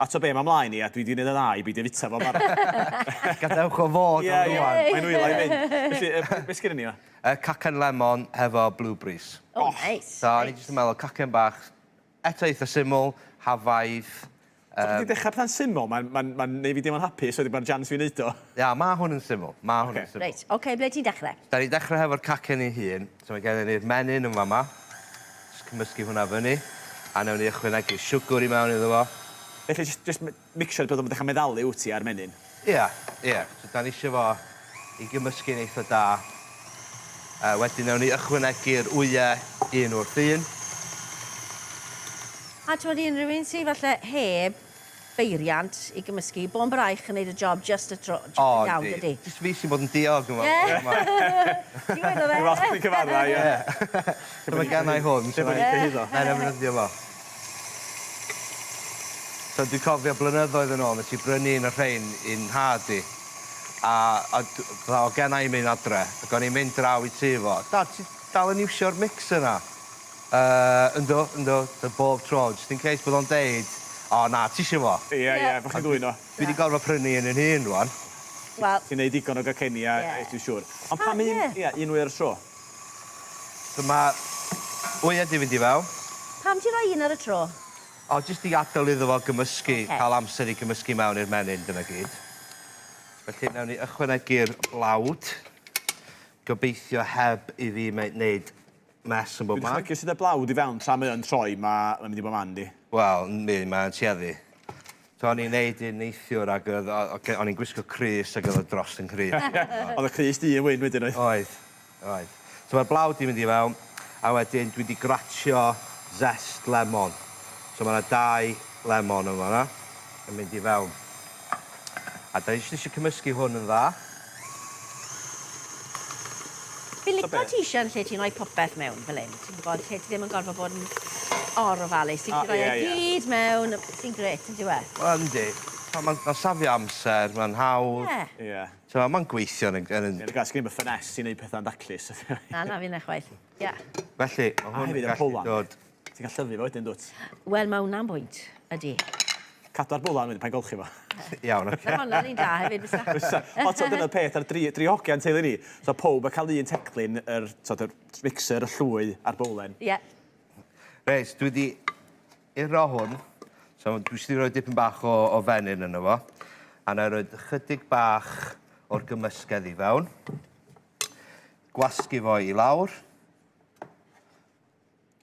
A t'o be' ma' mlaen i a dwi 'di neud yn dda i beidio fita fo'n barod. Gadewch o fod am rŵan. Ie ie mae'n nwylo i fynd. Felly yy be' be' sgynnon ni 'ma? Yy cacen lemon hefo blueberries. O neis. So o'n i jyst yn meddwl cacen bach eto eitha syml, hafaidd. Yym. Ti 'di dechra petha'n syml ma'n ma'n ma'n neu' fi deimlo'n hapus wedyn ma'r jans fi neud o. Ia ma' hwn yn syml. Ma' hwn yn syml. Reit oce ble ti'n dechre? 'Dan ni'n dechre hefo'r cacen ei hun. So mae gennym ni'r menyn yn fama. Jyst cymysgu hwnna fyny. A newn ni ychwanegu siwgr i mewn iddo fo. Felly jyst jyst mixio'r bod o'n dechrau meddalu wyt ti a'r menyn? Ia, ia. So 'dan ni isio fo i gymysgu'n eitha da. A wedyn newn ni ychwanegu'r wye un wrth un. A t'mod i unrhyw un sy falle heb beiriant i gymysgu, bon braich yn neud y job just y tro, just yn iawn, dydi? Jyst fi sy'n bod yn diog yn fama. Ti'n gweud o fe? Dwi'n falch bo' chdi'n cyfadda, ie. So ma' gennai hwn. Lle bo' ni'n cyhuddo. Na'i ddefnyddio fo. So dwi'n cofio blynyddoedd yn ôl nes i brynu un o'r rhein i'n nhad i. A a d- fatha o' genna i'm un adre ac o'n i'n mynd draw i tŷ fo. Dad ti dal yn iwsio'r mixer 'na? Yy yndw yndw dy bob tro jyst in case bod o'n deud o na tisio fo. Ie ie bo' chi'n dwyn o. Dwi 'di gorfod prynu un yn hun rwan. Wel. Ti'n neud digon o gaceni a Ie. dwi'n siŵr. Ond pam un ia un wy ar y tro? So ma' wya 'di fynd i fewn. Pam ti roi un ar y tro? O jyst i adel iddo fo gymysgu. Oce. Ca'l amser i gymysgu mewn i'r menyn dyna gyd. Felly newn ni ychwanegu'r blawd. Gobeithio heb i fi me- neud mess yn bob man. Dwi'n dychmygu os ti'n rhoi blawd i fewn tra mae o'n troi, ma' mae'n mynd i bob man yndi? Wel, yndi, mae'n tueddu. So o'n i'n neud un neithiwr ac oedd o- oce o'n i'n gwisgo crys ac oedd o dros 'y nghrys. Oedd y crys du yn wyn wedyn oedd? Oedd, oedd. So ma'r blawd 'di mynd i fewn, a wedyn dwi 'di gratio zest lemon. So ma' 'na dau lemon yn fan 'na yn mynd i fewn. A 'dan ni jyst isio cymysgu hwn yn dda. Fi'n lico ti Sian lle ti'n rhoi popeth mewn fel 'yn ti'n gwbod lle ti ddim yn gorfod bod yn or-ofalus ti'n gallu rhoi e gyd mewn sy'n grêt yndyw e? Wel yndi. T'mo' ma'n ma'n safio amser ma'n hawdd. Ie. Ie. T'mo' ma'n gweithio yn y yn yn... Ie gas gen i'm y finesse i neud petha'n daclus. Na na finne chwaith. Ie. Felly ma' hwn yn gallu dod Ti'n cael llyfu fo wedyn dwt? Wel ma' wnna'n bwynt, ydi. Cadw ar bwlan wedyn pan golchi fo. Iawn, oce. Sa honna'n un da hefyd fysa? Fysa. Ond t'od dyna'r peth ar dri, dri hogia'n teulu ni. So powb yn cael un teclyn, yr, t'od, yr mixer, y llwy a'r bowlen. Ie. Reit, dwi 'di iro hwn. So dwi jyst 'di roi dipyn bach o, o fenyn yno fo. A na i roid ychydig bach o'r gymysgedd i fewn. Gwasgu fo i lawr.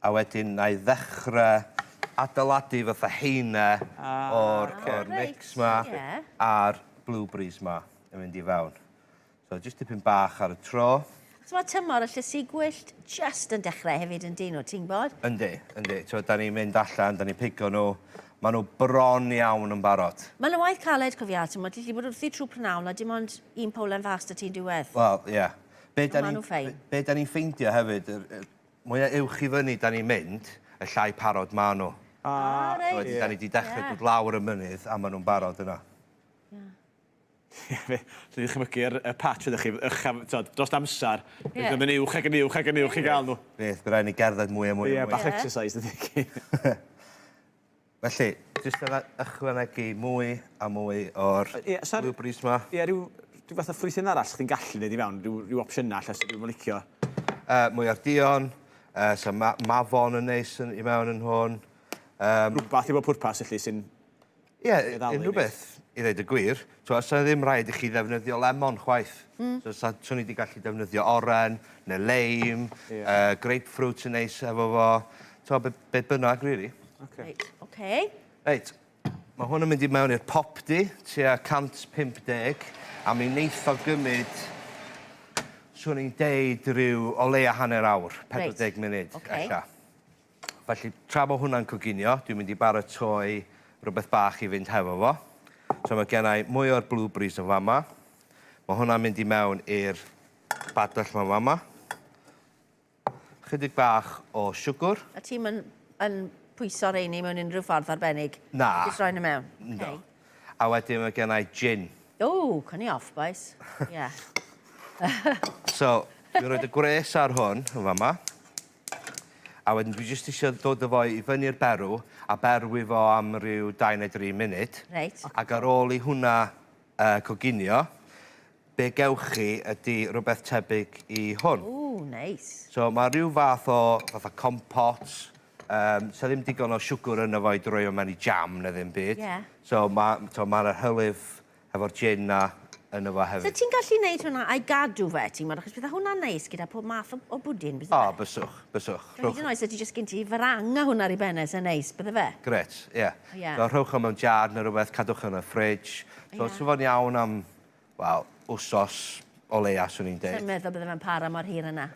A wedyn 'na i ddechre adeiladu fatha haene o'r o'r mix 'ma a'r blueberries 'ma yn mynd i fewn. So jyst dipyn bach ar y tro. So ma' tymor y llysi gwyllt jyst yn dechre hefyd yndyn nhw, ti'n gwbod? Yndi, yndi. T'mod 'dan ni'n mynd allan, 'dan ni'n pigo nhw, ma' nhw bron iawn yn barod. Ma'n waith caled cofia, t'mod, ti 'llu bod wrthi trw prynawn a dim ond un powlen fas 'da ti yn diwedd. Wel, ie. Be' 'dan Ma' ni'n... nhw'n ffein. Be' 'dan ni'n ffeindio hefyd yr yy Mwya uwch i fyny 'dan ni'n mynd, y llai parod ma' nhw. Ah, reit. Wedyn 'dan ni 'di dechre dod lawr y mynydd a ma' nhw'n barod yna. Ie. Ie, fe, alli di ddychmygu yr y patch ydych chi, uchaf, t'od, dros amser, yeah. Yn mynd uwch ac yn uwch ac yn uwch i gael nhw. Bydd, by' raid ni gerdded mwy a mwy a mwy. Ie, bach exercise dydi? Felly, jyst yna ychwanegu mwy a mwy o'r Ie, so blueberries 'ma. Ie, rhyw, rhyw fath o ffrwythyn arall chdi'n gallu neud i fewn, rhyw, rhyw opsiynau ella sydd dwi'm yn licio. Yy mwyar duon, yy sa ma- mafon yn neis yn, i mewn yn hwn. Yym. Rwbath i bob pwrpas felly sy'n Ie, unrhyw beth, i ddeud y gwir. T'mo' sa ddim rhaid i chi ddefnyddio lemon chwaith. So sa, swn i 'di gallu defnyddio oren, neu leim, Ie. yy grapefruit yn neis efo fo. T'mo' be' be' bynnag rili. Oce. Reit, oce. Reit, ma' hwn yn mynd i mewn i'r popty tua 150, a mi neith o gymyd, swn i'n deud ryw o leia hanner awr, 40 munud ella. Felly, tra bo hwnna'n coginio, dwi'n mynd i baratoi rhywbeth bach i fynd hefo fo. So mae gen i mwy o'r blueberries yn fama. Mae hwnna'n mynd i mewn i'r badell ma'n fama. Chydig bach o siwgr. A ti'm yn, yn pwyso rheini mewn unrhyw ffordd arbennig? Na. Jyst rhoi nhw mewn? No. A wedyn mae gen i gin. O, cynni off, boys. Ie. So, dwi'n rhoi y gwres ar hwn yn fama. A wedyn dwi jyst isio dod â fo i fyny'r berw a berwi fo am ryw 2 neu 3 munud. Reit. Ac ar ôl i hwnna uh, coginio, be gewch chi ydy rhywbeth tebyg i hwn. Ww, neis. So mae rhyw fath o fatha compot, um, sa ddim digon o siwgr yno fo i droi o mewn i jam neu ddim byd. Ie. So mae'r ma, mae'r hylif efo'r gin 'na yno fo So hefyd. ti'n gallu neud hwnna a'i gadw fe, ti'n gwbod, achos bydde hwnna'n neis gyda pob math o, o bwdin, bydde O, fe? byswch, byswch. Hyd yn oed se ti jyst gen ti farang a hwnna ar ei ben e, se'n neis, bydde fe? Gret, ie. Ie. So rhowch o mewn jar neu rhywbeth, cadwch o yn y fridge. So Ie. sa fo'n iawn am, wel, wsos o leia, swn i'n Sai'n deud. meddwl bydde fe'n para mor hir yna.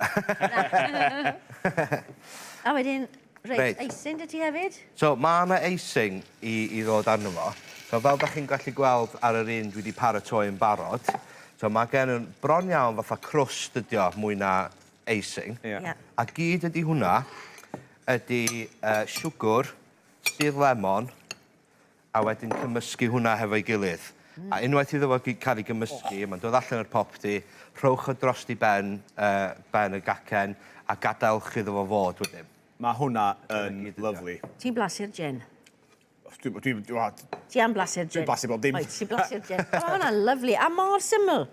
A wedyn, reit, Reit. icing 'da ti hefyd? So mae yna icing i, i ddod arno fo. So fel da chi'n gallu gweld ar yr un dwi wedi paratoi yn barod, so mae gen yn bron iawn fatha crust ydi o mwy na icing. Ie. Ie. A gyd ydi hwnna ydi uh, siwgr, sudd lemon, a wedyn cymysgu hwnna hefo'i gilydd. Mm. A unwaith iddo fo cael ei gymysgu, oh. mae'n dod allan o'r popty, rhowch o dros i ben, uh, ben y gacen, a gadewch iddo fo fod wedyn. Mae hwnna yn lyfli. Ti'n blasu'r gin? Dwi, dwi, dwi, Ti am blasu'r gin? Dwi'n blasu bob dim. Oed, ti'n blasu'r gin. O, mae hwnna'n lyfli. A mor syml.